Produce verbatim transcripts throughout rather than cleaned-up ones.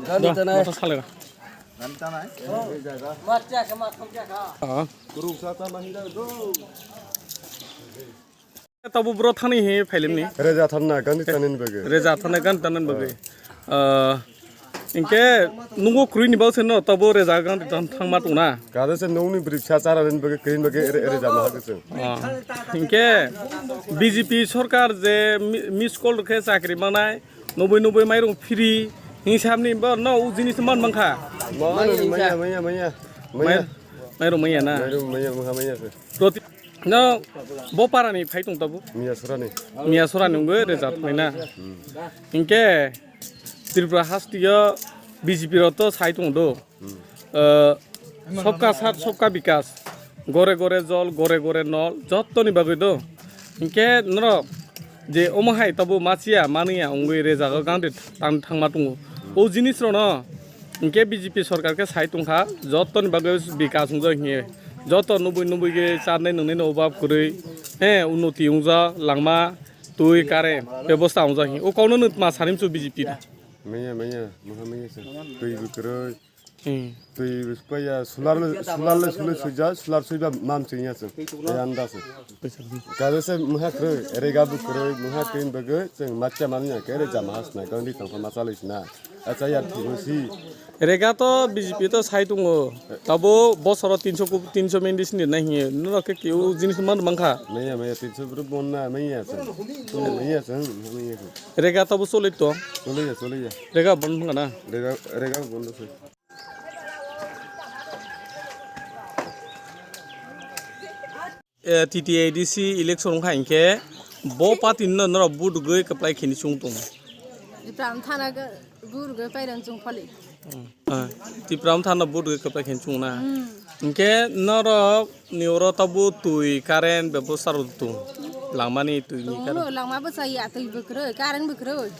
Gani tanai. Masa salega. Ah. Tabuk bro thani he phailem ni. Reza thanna gani tanin bagwi. Reza thanna gani tanin bagwi. Ah, inke nungo krui ni bau se no tabuk reza gani tan thangma tongna. Kada se nungni bwrwi sa chara rin bagwi krin bagwi ere, ere jama hagwi se. Ah, inke B J P sorkar je mi-, miss call khe chakri manai. Nubui nubui mairung free. Hing samni bo no u jinis man mangkha. Maya, maya, maya, maya. Mai-, mairung maya na. Mairung maya, maya, maya. Proti-, no, bo para ni phai tong tabu. Miya sora ni. Miya sora ni ungwe reza thai na. Hmm. Hingke Tripura hastiyo B J P rok to sai tong do. Hmm. Eh, sabka saath, sabka bikas. Gore gore jol, gore gore nol, jottoni bagwi do. Hinkhe norok je omo hai tobo machiya, maniya wngwi rejago gandhi tan thangma tongo. O jinis rokno hinkhe B J P sorkar khe sai tongkha, jottoni bagwi bikas wngjak hinkhe. Jotto nubui nubui khe charnai nwngnai no obab kwrwi, he, unnoti wngjak, langma, twi, current bebosta wngjak hinkhe. O kokno nwng tma sanimsu B J P da? Manya, manya, maha manya se. Twi bo kwrwi. Hmm. Twi paya solar le, solar le sule suija, solar suiba mam chingya se. Tei anda se. Kaje se muha kroi, rega bu kroi, muha tin bagwi cheng macha manya kere jama hasna, gandhi tangkha macha le sna. Acha ya thimo si. Rega to B J P to sai tongo. Tabo bosoro tinso ku, tinso mendis ni nai hiye. Nuro ke kiu jinis man mangkha. Manya, manya, tinso bru bonna manya se. Manya se, manya se. Rega tabo solito. Soliya, soliya. Rega bon mangana. Rega, rega bon se. Eh, T T A D C election wngkha hinkhe bo party no norok vote rwgwi kwplai khini chwng tongo. Tipra thana go vote rwgwi pairang chwng phali. Hmm. Ah, Tipra thana vote rwgwi kwplai khini chwng na. Hmm. Hinkhe norok ni oro tabuk twi current bebosta rok tong. Langmani twi ni current. Tongno langma bwsa ya twi bwkrwi, current bwkrwi.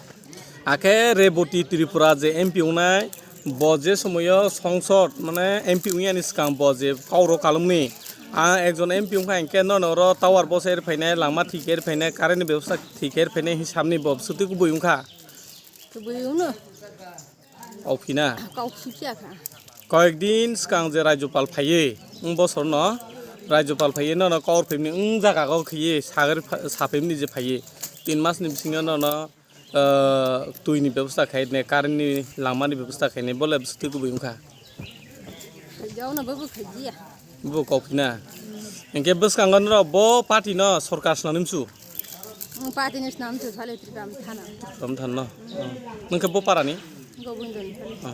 Akhe Reboti Tripura je M P wngnai, bo je somoyo songsod, mane M P wngyani swkang bo je kauro kalumni. Ang ekjon M P wngkha hinkhe nono oro tower bosa eri phainai, langma thik eri phainai, current ni bebosta thik eri phainai, hisabni bo swtwi kubui wngkha. Kubui wngno. Kauphi na? Kauphi phiya kha. Koyek din swkang je Rajyopal phaiye, wng bosorno Rajyopal phaiye, nono kaur phimni wng jaga o khiye, sagri pha-, saphimni je phaiye, tin masni bisingo nono ah, twi ni bebosta khai ne, current ni langma ni bebosta khai ne, bole bwswtwi kubui wngkha. Khaijakno bobo khaijiya. Bo kok na. Hinkhe bwskango norok bo party no sorkar swnam nimsu. Ang party ni swnam nimsu sale Tripura thana. Tam than no. Nungkhe bo para ni? Govindan. Ah.